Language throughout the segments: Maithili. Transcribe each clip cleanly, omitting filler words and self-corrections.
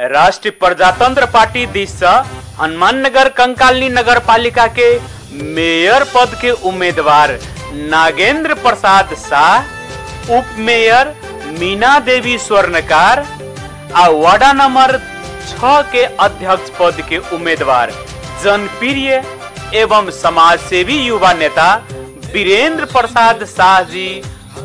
राष्ट्रीय प्रजातंत्र पार्टी दिस से हनुमाननगर कंकालनी नगर पालिका के मेयर पद के उम्मीदवार नागेंद्र प्रसाद शाह, उप मेयर मीना देवी स्वर्णकार आ वार्डा नंबर 6 के अध्यक्ष पद के उम्मीदवार जनप्रिय एवं समाजसेवी युवा नेता वीरेंद्र प्रसाद शाह जी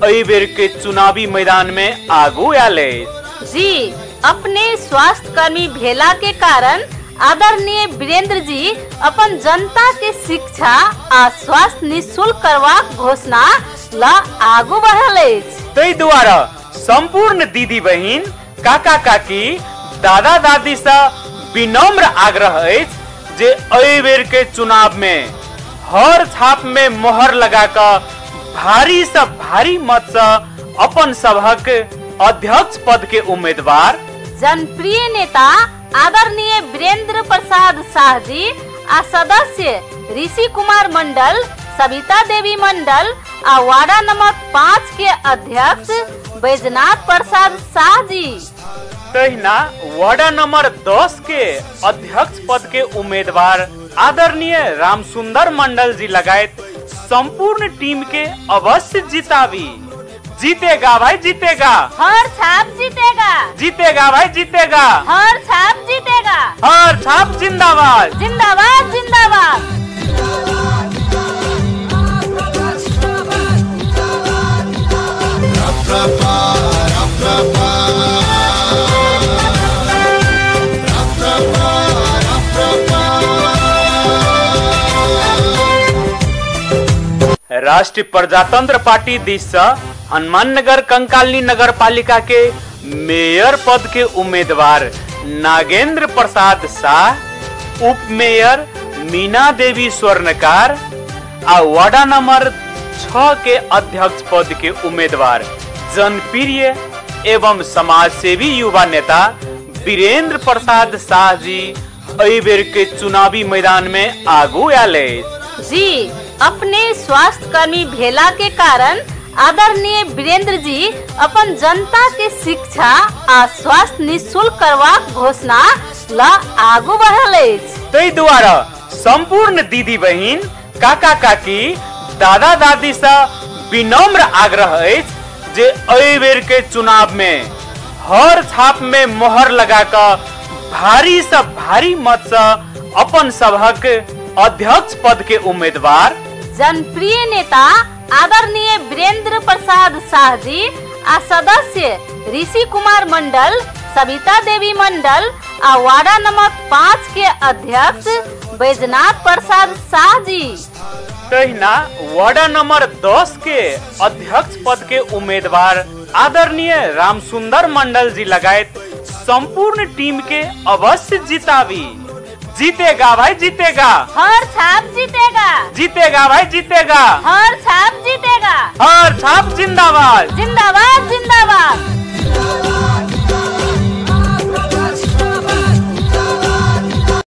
एहि बेर के चुनावी मैदान में आगू आयल अछि। जी अपने स्वास्थ्य कर्मी भेला के कारण आदरणीय वीरेंद्र जी अपन जनता के शिक्षा आ स्वास्थ्य निःशुल्क करबाक घोषणा ल आगू बढ़ल अछि। ताहि दुआरे संपूर्ण दीदी बहिन, काका काकी, दादा दादी से विनम्र आग्रह अछि जे एहि बेर के चुनाव में हर छाप में मोहर लगा कऽ भारी से भारी मत से अपन सभक अध्यक्ष पद के उम्मीदवार जनप्रिय नेता आदरणीय वीरेंद्र प्रसाद शाह जी आ सदस्य ऋषि कुमार मंडल, सविता देवी मंडल आ वार्डा नंबर 5 के अध्यक्ष बैजनाथ प्रसाद शाह जी। तहिना वार्डा नंबर 10 के अध्यक्ष पद के उम्मीदवार आदरणीय रामसुंदर मंडल जी लगायत संपूर्ण टीम के अवश्य जितावी। जीतेगा भाई जीतेगा, हर छाप जीतेगा, जीतेगा भाई जीतेगा, हर छाप जीतेगा, हर छाप जिंदाबाद, जिंदाबाद जिंदाबाद। राष्ट्रीय प्रजातंत्र पार्टी दिस से हनुमाननगर कंकालनी नगर पालिका के मेयर पद के उम्मीदवार नागेंद्र प्रसाद शाह, उप मेयर मीना देवी स्वर्णकार आ वार्डा नंबर 6 के अध्यक्ष पद के उम्मीदवार जनप्रिय एवं समाजसेवी युवा नेता वीरेंद्र प्रसाद शाह जी एहि बेर के चुनावी मैदान में आगू आयल अछि। जी अपने स्वास्थ्य कर्मी भेला के कारण आदरणीय वीरेंद्र जी अपन जनता के शिक्षा आ स्वास्थ्य निःशुल्क करबाक घोषणा ल आगू बढ़ल अछि। ताहि दुआरे संपूर्ण दीदी बहिन, काका काकी, दादा दादी से विनम्र आग्रह अछि जे एहि बेर के चुनाव में हर छाप में मोहर लगा कऽ भारी से भारी मत से अपन सभक अध्यक्ष पद के उम्मीदवार जनप्रिय नेता आदरणीय वीरेंद्र प्रसाद शाह जी आ सदस्य ऋषि कुमार मंडल, सविता देवी मंडल आ वार्डा नंबर 5 के अध्यक्ष बैजनाथ प्रसाद शाह जी। तहिना वार्डा नंबर 10 के अध्यक्ष पद के उम्मीदवार आदरणीय रामसुंदर मंडल जी लगायत संपूर्ण टीम के अवश्य जितावी। जीतेगा भाई जीतेगा, हर छाप जीतेगा, जीतेगा भाई जीतेगा, हर छाप जीतेगा, हर छाप जिंदाबाद, जिंदाबाद जिंदाबाद।